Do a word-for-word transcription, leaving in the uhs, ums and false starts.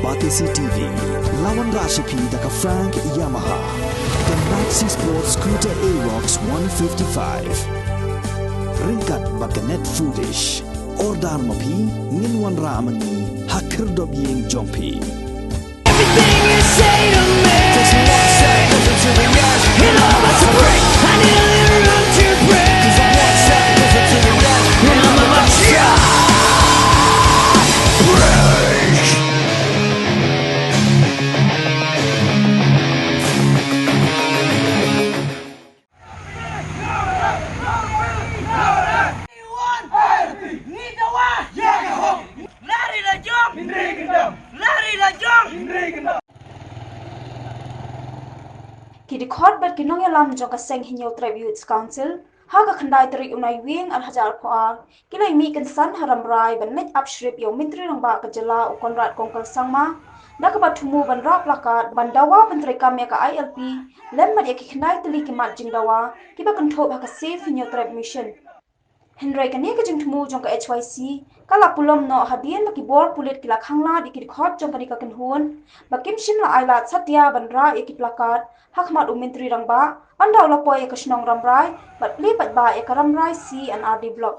Batesi T V, la wanrah sha phi da ka Frank Yamaha, ka Maxi Sport Scooter Aerox one fifty-five. Ryngkat bad ka Net Foodish. Order ma phi, ngin wanrah ma ngi ha khyrdop ïing jong phi. Everything you say to me, just one second to the rest. And I'm about to break. I need a little room to breathe. Just one second to the rest. And I'm about to break. Ki dkhot bad ki nongïalam jong ka seng Hynñiewtrep Youth Council ha ka khyndai tarik u Naiwieng ar hajar arphew ar ki la ïa mih kynsan ha Rambrai ban leit ap shrip ïa u Myntri Rangbah ka jylla u Conrad Kongkal Sangma da kaba thmu ban rah placard ban dawa ban treikam ïa ka I L P lem bad ïa ki khyndai tylli ki mat jingdawa kiba kynthup ha ka Save Hynñiewtrep Mission. Hynrei kane ka jingthmu jong ka H Y C ka la pulom noh hadien ba ki bor pulit ki la khanglad ïa ki dkhot jong kane ka kynhun ba kim shym la ailad satia ban rah ïa ki placard ha khmat u Myntri Rangbah ynda u la poi ïa ka shnong Rambrai bad plie paidbah ïa ka Rambrai C and R D Block.